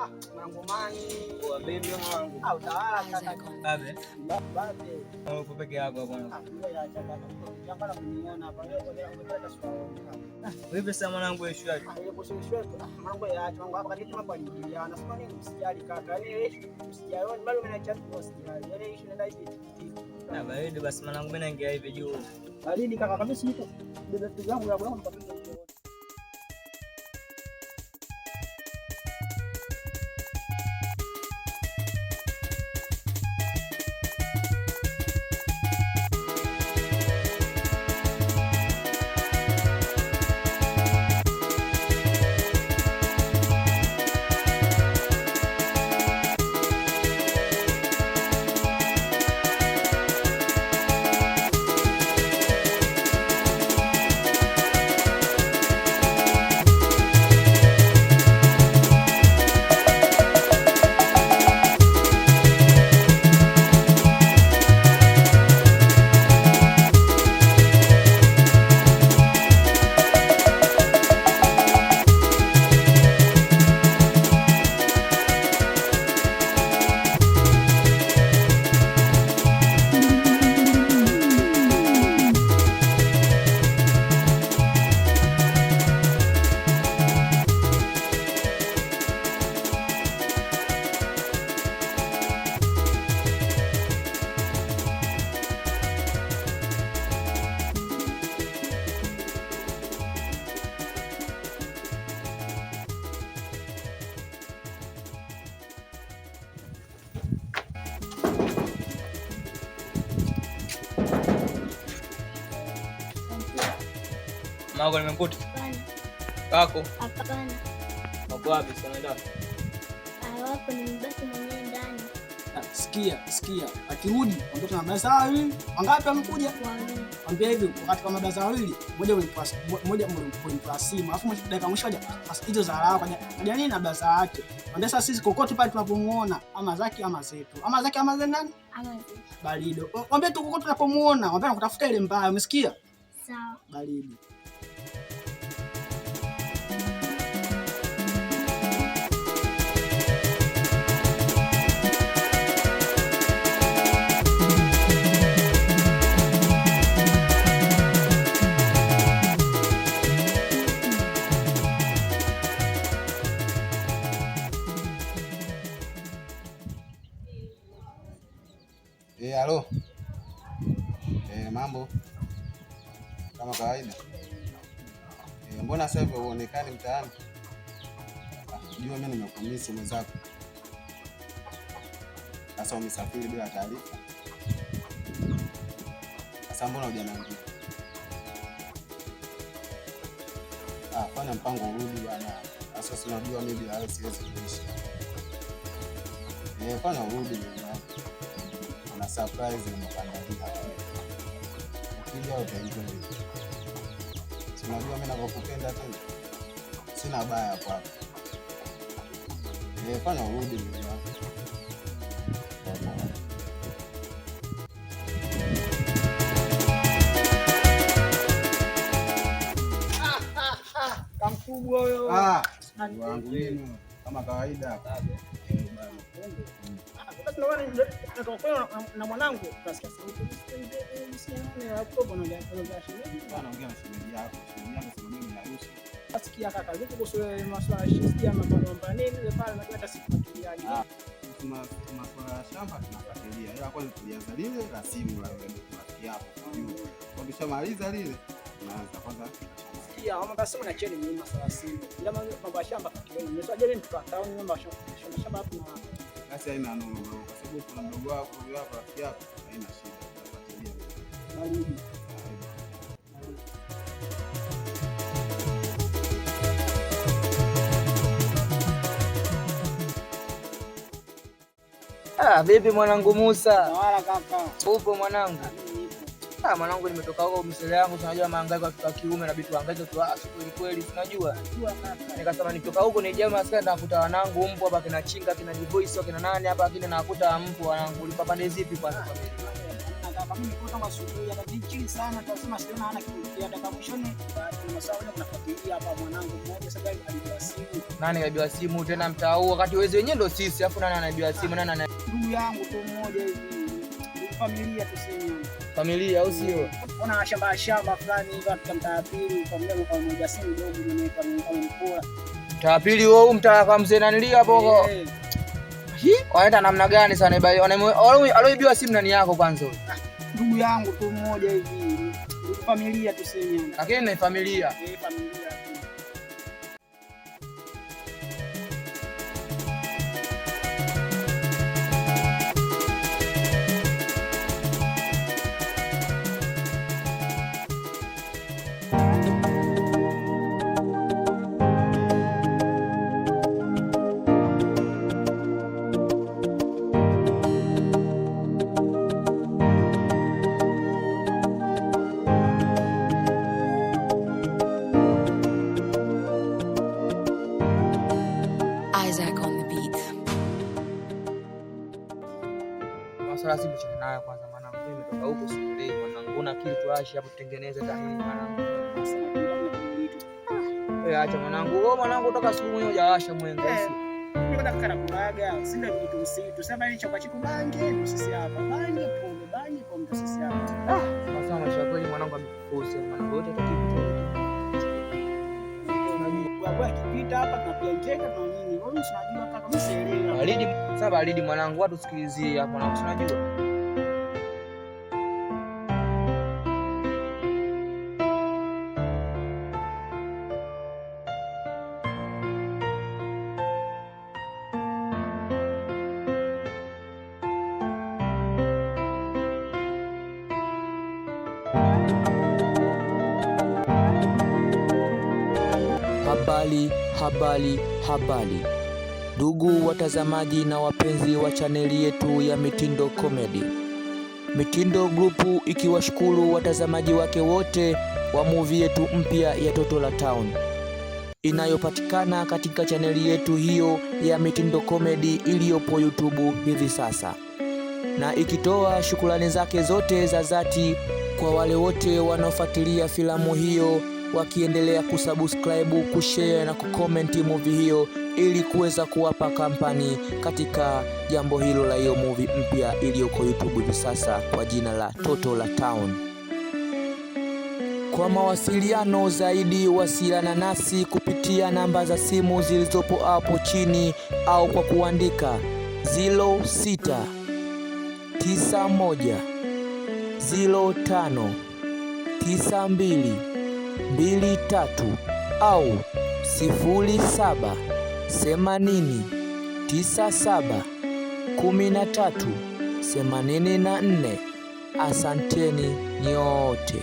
Mwanangu Wa baby mwanangu. Ah, utawala kaka. Babe. Babe. Uko peke yako bwana. Ah, wewe acha kaka. Jambo la kuniona hapa leo kwa leo kwa swali. Vipi sasa mwanangu issue yake? Ah, ile kuhusu issue yetu. Ah, mwanangu ya acha mwanangu hapa katika mambo aliingiliana. Sema nini msijali kaka. Yaani issue msijali. Wewe bado unaniacha tu msijali. Yaani issue nenda hivi. Na baridi basi mwanangu mimi naingia hivi juu. Baridi kaka kabisa niko. Bebe vitu vyangu vya kulala mpaka Mako nimekuta. Hapana. Kako? Hapana. Wako wapi sasa nenda? Hawapo, nimebaki mwenyewe ndani. Sikia, sikia. Akirudi mwambie tuna madarasa wawili. Wangapi wamekuja? Wawili. Mwambie hivi wakati kama madarasa wawili, mmoja ulimpa mmoja ulimpa simu, alafu dakika mwisho haja hizo za haraka kaja kaja nini na darasa yake. Mwambie sasa sisi kokote pale tunapomuona ama zaki ama zetu. Ama zaki ama za nani? Ama zetu. Barido. Mwambie tu kokote tunapomuona, mwambie anakutafuta ile mbaya, umesikia? Sawa. Baridi. Halo. Mambo kama kawaida. Mbona sasa hivi huonekani mtaani? Jua mimi nimekumisi mwenzako. Sasa umesafiri bila taarifa. Sasa mbona hujaniambia? Ah, fanya mpango urudi bwana. Sasa si unajua mimi bila wewe siwezi kuishi. Fanya urudi bwana. Kuna surprise nimekuandalia. Ukija utaenjoy. Si unajua mimi ninavyokupenda tena. Sina baya kwako. Fanya urudi ndugu yangu. Kamkubwa huyo. Ah, wangu mimi kama kawaida. Na mwanangu tunasikia sauti Anaongea na shemeji yako. Shemeji yako si mimi harusi. Sikia kaka, vipi kuhusu masuala ya sikia mambo mambo nini ile pale na hata sifuatiliaje. Masuala ya shamba tunafuatilia. Ila kwanza tulianza lile la simu la rafiki yako. Kwa tushamaliza lile tunaanza kwanza. Sikia, mambo ya simu na cheni ni masuala ya simu. Ila mambo ya shamba fuatilieni. Nimesema je, mtu town mambo ya shamba hapo na basi haina noma bro, kwa sababu kuna mdogo wako huyo hapa rafiki yako, haina shida, tutafuatilia. Baridi. Ah, vipi mwanangu Musa? Tawala kaka. Upo mwanangu? Ah, mwanangu nimetoka huko msele yangu, tunajua mahangaiko ya wa kiume na bitu hangaiko tu asu kweli kweli, tunajua. Nikasema nitoka huko ni jamaa sasa nakuta wanangu mpo hapa kina Chinga, kina Divoice, kina nani hapa kina nakuta mpo wanangu. Ulipa pande zipi kwanza kwa mimi? Kaka mimi nilikuwa kama asubuhi hapa chini sana, tunasema siona hana kitu. Dakika mwishoni kuna masaa moja kunafuatilia hapa mwanangu mmoja sasa alikuwa simu. Nani kaibiwa simu tena mtaa huu wakati wezi wenyewe ndo sisi, afu nani anaibiwa simu? Nani ana Ndugu yangu tu mmoja hivi. Familia tuseme. Familia au sio? Ona shamba shamba fulani hivi katika mtaa pili, familia kwa mmoja simu dogo mwenye kama mkula. Mtaa pili wewe mtaa kwa mzee nani hapo? Wanaenda namna gani sana aloibiwa simu nani yako kwanza huyo? Ndugu yangu tu mmoja hivi. Familia tuseme. Lakini ni familia. Eh, familia. Isaac on the beat. Masuala simu chana nayo kwanza mwanangu, mimi nimetoka huko sielewi mwanangu, una akili tuache hapo tutengeneze tahini mwanangu. Wewe acha mwanangu, wewe mwanangu toka siku moja hujawasha mwenga. Mimi kwenda kaka nakulaga, sina vitu msitu. Sasa bali chapa chiku bange, sisi hapa. Bange pombe, bange pombe sisi hapa. Sasa maisha kweli mwanangu amekufosa mwanangu yote atakitu. Unajua akipita hapa tunapiga mkeka na nini. Wewe unajua kaka mimi sielewi. Baridi, sasa baridi mwanangu, watu sikilizie hapa mwanangu, unajua. Habari, habari, habari ndugu watazamaji na wapenzi wa chaneli yetu ya Mitindo Comedy. Mitindo Group ikiwashukuru watazamaji wake wote wa movie yetu mpya ya Toto la Town inayopatikana katika chaneli yetu hiyo ya Mitindo Comedy iliyopo YouTube hivi sasa, na ikitoa shukrani zake zote za dhati kwa wale wote wanaofuatilia filamu hiyo wakiendelea kusubscribe, kushare na kucomment movie hiyo ili kuweza kuwapa kampani katika jambo hilo la hiyo movie mpya iliyoko YouTube hivi sasa kwa jina la Toto la Town. Kwa mawasiliano zaidi wasiliana nasi kupitia namba za simu zilizopo hapo chini au kwa kuandika 06 91 05 92 23 au 07 80 97 13 84. Asanteni nyote.